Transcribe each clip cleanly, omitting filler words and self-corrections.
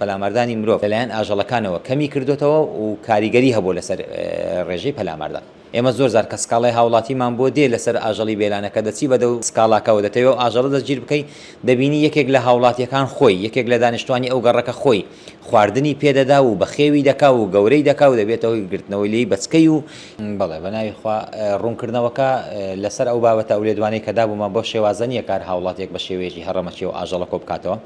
پەلاماردانی مرۆڤ لەلایەن ئاژەڵەکانەوە کەمی کردۆتەوە و کاریگەری هەبووە لەسەر ڕێژەی پەلاماردان. ئێمە زۆر جار کە سکاڵای هاوڵاتیمان بۆ دێ لەسەر ئاژەڵی بێلانەکە دەچی بەدەو سکاڵاکەوە دەتەوێ ئەو ئاژەڵە دەستگیر بکەی دەبینی یەکێک لە هاوڵاتیەکان خۆی یەکێک لە دانیشتوانی ئەو گەڕەکە خۆی خواردنی پێ دەدا و بەخێوی دەکا و گەورەی دەکا و دەبێتە هۆی گرتنەوەی لێی بەچکەی و بەڵێ بە ناوی خوا ڕوونکردنەوەکە لەسەر ئەو بابەتە ئەو لێدوانەی کە دابوومان بەو شێوازە نییە کە هەر هاوڵاتیەک بە شێوەیەکی هەڕەمەکی ئەو ئاژەڵە کۆ بکاتەوە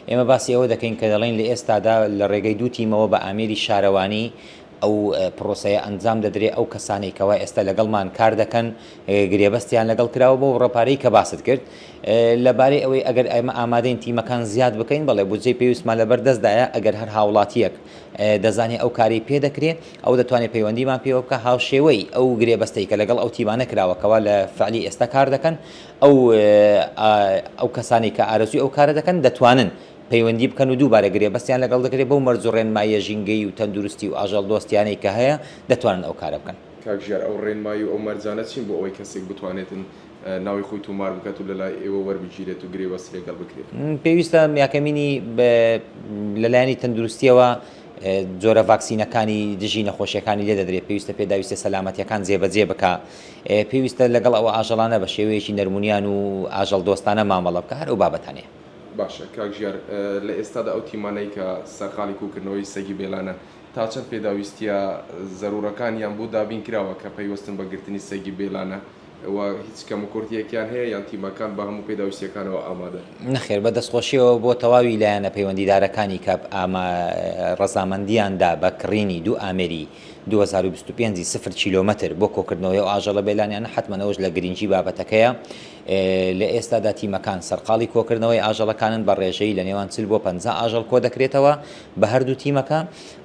ئێمە باسی ئەوە دەکەین کە دەڵێین لە ئێستادا لە ڕێگەی دوو تیمەوە بە ئامێری شارەوانی ئەو پرۆسەیە ئەنجام دەدرێ، ئەو کەسانەی کەوا ئێستا لەگەڵمان کار دەکەن گرێبەستیان لەگەڵ کراوە بەو بڕە پارەی کە باست کرد. لە بارەی ئەوەی ئەگەر ئێمە ئامادەین تیمەکان زیاد بکەین، بەڵێ بودجەی پێویستمان لەبەر دەستدایە، ئەگەر هەر هاوڵاتییەک دەزانێ ئەو کارەی پێ دەکرێ ئەو دەتوانێ پەیوەندیمان پێوە بکا، هاوشێوەی ئەو گرێبەستەی کە لەگەڵ ئەو تیمانە کراوە کەوا لە فعلی ئێستا کار دەکەن ئەو ئەو کەسانەی کە ئارەزووی ئەو کارە دەکەن دەتوانن پەیوەندی بکەن و دووبارە گرێبەستیان لەگەڵ دەکرێت بەو مەرج و ڕێنماییە ژینگەیی و تەندروستی و ئاژەڵدۆستیانەی کە هەیە دەتوانن ئەو کارە بکەن. کاک ژیار ئەو ڕێنمایی و ئەو مەرجانە چین بۆ ئەوەی کەسێک بتوانێتن ناوی خۆی تۆمار بکات و لەلای ئێوە وەربگیرێت و گرێبەستی لەگەڵ بکرێت؟ پێویستە یاکەمینی لەلایەنی تەندروستیەوە جۆرە ڤاکسینەکانی دژی نەخۆشیەکانی لێ دەدرێت، پێویستە پێداویستیە سەلامەتیەکان جێبەجێ بکا، پێویستە لەگەڵ ئەو ئاژەڵانە بە شێوەیەکی نەرمونیان و ئاژەڵدۆستانە مامەڵە بکا، هەر ئەو بابەتانەیە. باشە کاک ژیار لە ئێستادا ئەو تیمانەی کە سەرقاڵی کۆکردنەوەی سەگی بێلانەن تا چەند پێداویستیە زەرورەکانیان بۆ دابین کراوە کە پەیوەستن بە گرتنی سەگی بێلانە و هیچ کەموکورتیەکیان هەیە یان تیمەکان بە هەموو پێداویستیەکانەوە ئامادەن؟ نەخێر، بە دەستخۆشیەوە بۆ تەواوی لایەنە پەیوەندیدارەکانی کە ڕەزامەندیان دا بە کڕینی دوو ئامێری 2025 ی سفر کیلۆمەتر بۆ کۆکردنەوەی ئەو ئاژەڵە بێلانیانە، حەتمەن ئەوەش لە گرنگی بابەتەکەیە. لە ئێستادا تیمەکان سەرقاڵی کۆکردنەوەی ئاژەڵەکانن بە ڕێژەی لە نێوان 40 بۆ 50 ئاژەڵ کۆدەکرێتەوە بە هەردوو تیمەکە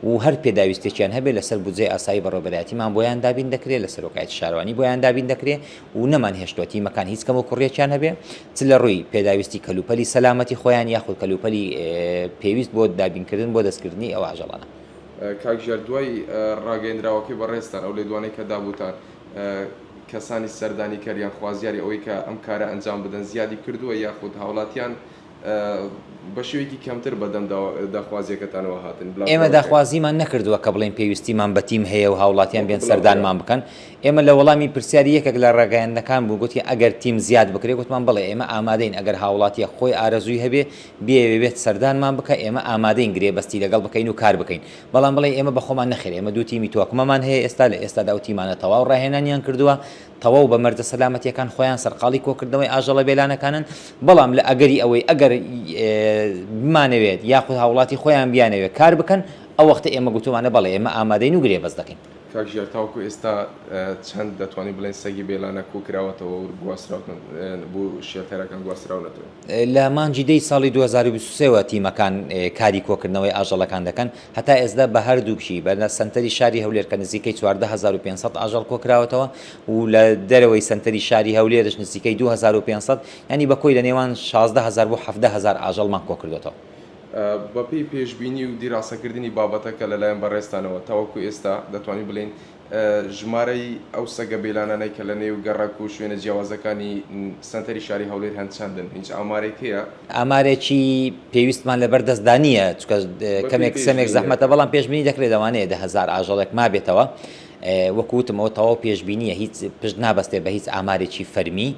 و هەر پێداویستێکیان هەبێت لەسەر بودجەی ئاسایی بەڕێوەبەرایەتیمان بۆیان دابین دەکرێت لە سەرۆکایەتی شارەوانی بۆیان دابین دەکرێت و نەمانهێشتووە تیمەکان هیچ کەموکوڕیەکیان هەبێت چ لە ڕووی پێداویستی کەلوپەلی سەلامەتی خۆیان یاخود کەلوپەلی پێویست بۆ دابینکردن بۆ دەستکردنی ئەو ئاژەڵانە. کاک ژیار دوای ڕاگەیەندراوەکەی بەڕێزتان ئەو لێدوانەی کە دابووتان کەسانی سەردانیکەر یان خوازیاری ئەوەی کە ئەم کارە ئەنجام بدەن زیادی کردووە یاخود هاوڵاتیان بە شێوەیەکی کەمتر بەدەم داخوازیەکەتانەوە هاتن؟ ئێمە داخوازیمان نەکردووە کە بڵێین پێویستیمان بە تیم هەیە و هاوڵاتیان بێن سەردانمان بکەن، ئێمە لە وەڵامی پرسیاری یەکێک لە ڕاگەیاندنەکان بوو گوتی ئەگەر تیم زیاد بکرێت، گوتمان بەڵێ ئێمە ئامادەین ئەگەر هاوڵاتیەک خۆی ئارەزووی هەبێ بیەوێ بێت سەردانمان بکا ئێمە ئامادەین گرێبەستی لەگەڵ بکەین و کار بکەین، بەڵام بڵێی ئێمە بە خۆمان نەخێر ئێمە دوو تیمی تۆکمەمان هەیە ئێستا لە ئێستادا ئەو تیمانە تەواو ڕاهێنانیان کردووە تەواو بە مەرجە سەلامەتیەکان خۆیان سەرقاڵی کۆکردنەوەی ئاژەڵە بێلانەکانن بەڵام لە ئەگەری ئەوەی ئەگەر بمانەوێت یاخود هاوڵاتی خۆیان بیانەوێت کار بکەن ئەو وەختە ئێمە گوتومانە بەڵێ ئێمە ئامادەین و گرێبەست دەکەین. کاک ژیار تاوەکو ئێستا چەند دەتوانین بڵێین سەگی بێلانە کۆکراوەتەوە و گواستراوتن بۆ شێلتەرەکان گواستراونەتەوە؟ لە مانگی دەی ساڵی 2023 وە تیمەکان کاری کۆکردنەوەی ئاژەڵەکان دەکەن، هەتا ئێستا بە هەردووکی بە لە سەنتەری شاری هەولێر کە نزیکەی 14500 ئاژەڵ کۆکراوەتەوە و لە دەرەوەی سەنتەری شاری هەولێرش نزیکەی 2500 یانی بە کۆی لە نێوان 16000 بۆ 17000 ئاژەڵمان کۆکردۆتەوە. بەپێی پێشبینی و دیراسەکردنی بابەتەکە لەلایەن بەڕێزتانەوە تاوەکو ئێستا دەتوانین بڵێین ژمارەی ئەو سەگە بێلانانەی کە لە نێو گەڕەک و شوێنە جیاوازەکانی سەنتەری شاری هەولێر هەن چەندن؟ هیچ ئامارێک هەیە؟ ئامارێکی پێویستمان لەبەر دەستدا نییە، چونکە کەمێک سەمێک زەحمەتە، بەڵام پێشبینی دەکرێت لەوانەیە 10,000 ئاژەڵێک مابێتەوە. وەکو وتم ئەوە تەواو پێشبینییە، هیچ پشت نابەستێت بە هیچ ئامارێکی فەرمی،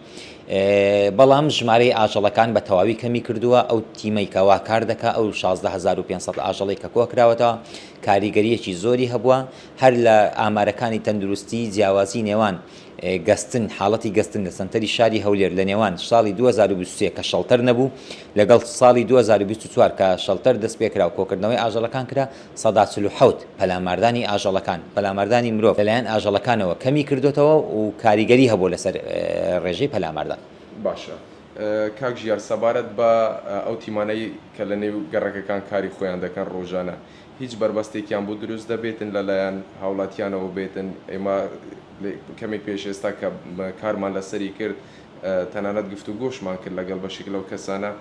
بەڵام ژمارەی ئاژەڵەکان بە تەواوی کەمی کردووە، ئەو تیمەی کەوا کار دەکا ئەو 16,500 ئاژەڵەی کە کۆکراوەتەوە کاریگەرییەکی زۆری هەبووە، هەر لە ئامارەکانی تەندروستی جیاوازی نێوان گەستن حاڵەتی گەستن لە سەنتەری شاری هەولێر لە نێوان ساڵی 2023 کە شەڵتەر نەبوو لەگەڵ ساڵی 2024 کە شەڵتەر دەستپێکرا و کۆکردنەوەی ئاژەڵەکان کرا 47% پەلاماردانی ئاژەڵەکان پەلاماردانی مرۆڤ لەلایەن ئاژەڵەکانەوە کەمی کردۆتەوە و کاریگەری هەبووە لەسەر ڕێژەی پەلاماردان. باشە کاک ژیار سەبارەت بە ئەو تیمانەی کە لە نێو گەڕەکەکان کاری خۆیان دەکەن ڕۆژانە هیچ بەربەستێکیان بۆ دروست دەبێتن لە لایەن هاوڵاتیانەوە بێتن، ئێمە کەمێک پێش ئێستا کە کارمان لەسەری کرد تەنانەت گفتوگۆشمان کرد لەگەڵ بەشێک لەو کەسانە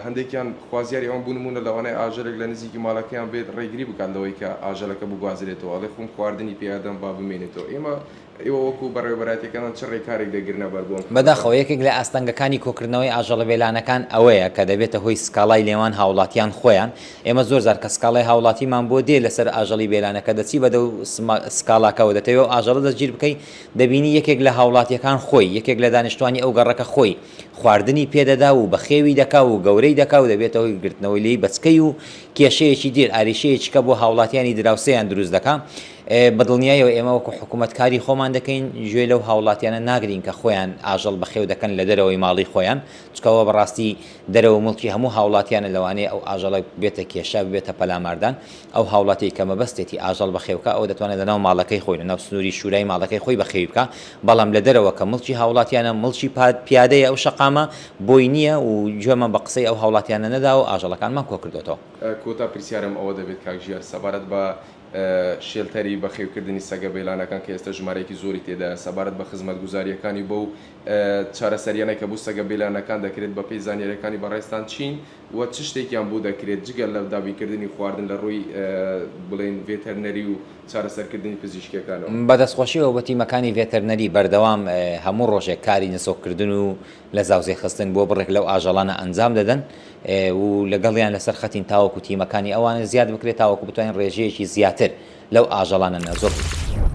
هەندێکیان خوازیاری ئەوەن بو نمونە لەوانەیە ئاژەلێک لە نزیکی ماڵەکەیان بێت ڕێگری بکات لەوەی کە ئاژەلەکە بگوازرێتەوە ئەڵێ خۆم خواردنی پێ ئەدەم با بمێنێتەوە ئێمە. ئێوە وەکو بەڕێوەبەرایەتیەکانتان چ ڕێکارێک دەگرنە بەر بۆ ئەم خزمەتە؟ بەداخەوە یەکێک لە ئاستەنگەکانی کۆکردنەوەی ئاژەڵە بێلانەکان ئەوەیە کە دەبێتە هۆی سکاڵای نێوان هاوڵاتیان خۆیان، ئێمە زۆر جار کە سکاڵای هاوڵاتیمان بۆ دێ لەسەر ئاژەڵی بێلانەکە دەچی بەدەو سکاڵاکەوە دەتەوێ ئەو ئاژەڵە دەستگیر بکەی دەبینی یەکێک لە هاوڵاتیەکان خۆی یەکێک لە دانیشتوانی ئەو گەڕەکە خۆی خواردنی پێدەدا و بەخێوی دەکا و گەورەی دەکا و دەبێتە هۆی گرتنەوەی لێی بەچکەی و کێشەیەکی دیر ئاریشەیەکی کە بۆ هاوڵاتیانی دراوسێیان دروست دەکا. بە دڵنیایەوە ئێمە وەکو حکوومەت کاری خۆمان دەکەین، گوێ لەو هاوڵاتیانە ناگرین کە خۆیان ئاژەڵ بەخێو دەکەن لە دەرەوەی ماڵی خۆیان، چونکە ئەوە بەڕاستی دەرەوە موڵکی هەموو هاوڵاتیانە، لەوانەیە ئەو ئاژەڵە ببێتە کێشە، ببێتە پەلاماردان، ئەو هاوڵاتیەی کە مەبەستێتی ئاژەڵ بەخێو بکا ئەوە دەتوانێت لەناو ماڵەکەی خۆی، لەناو سنووری شورای ماڵەکەی خۆی بەخێوی بکا، بەڵام لە دەرەوە کە موڵکی هاوڵاتیانە، موڵکی پیادەیە ئەو شەقامە، بۆی نییە و گوێمان بە قسەی ئەو هاوڵاتیانە نەداوە و ئاژەڵەکانمان کۆکردۆتەوە. کۆتا پرسیارم ئەوە دەبێت کاک ژیار سەبارەت بە شێلتەری بەخێوکردنی سەگە بێلانەکان کە ئێستا ژمارەیەکی زۆری تێدایە، سەبارەت بە خزمەتگوزارییەکانی بەو چارەسەرییانەی کە بۆ سەگە بێلانەکان دەکرێت بەپێی زانیارییەکانی بەڕێزتان چین و چ شتێکیان بۆ دەکرێت جگە لە دابینکردنی خواردن لە ڕووی بڵێین ڤێتەرنەری و چارەسەرکردنی پزیشکییەکانەوە؟ بە دەستخۆشیەوە بۆ تیمەکانی ڤێتەرنەری بەردەوام هەموو ڕۆژێک کاری نەزۆککردن و لە زاوزێ خستن بۆ بڕێک لەو ئاژەڵانە ئەنجام دەدەن و لەگەڵیان لەسەر خەتین تاوەکو تیمەکانی ئەوانە زیاد بکرێت تاوەکو بتوانین ڕێژەیەکی زیاتر لەو ئاژەڵانە نەزۆک بکەین.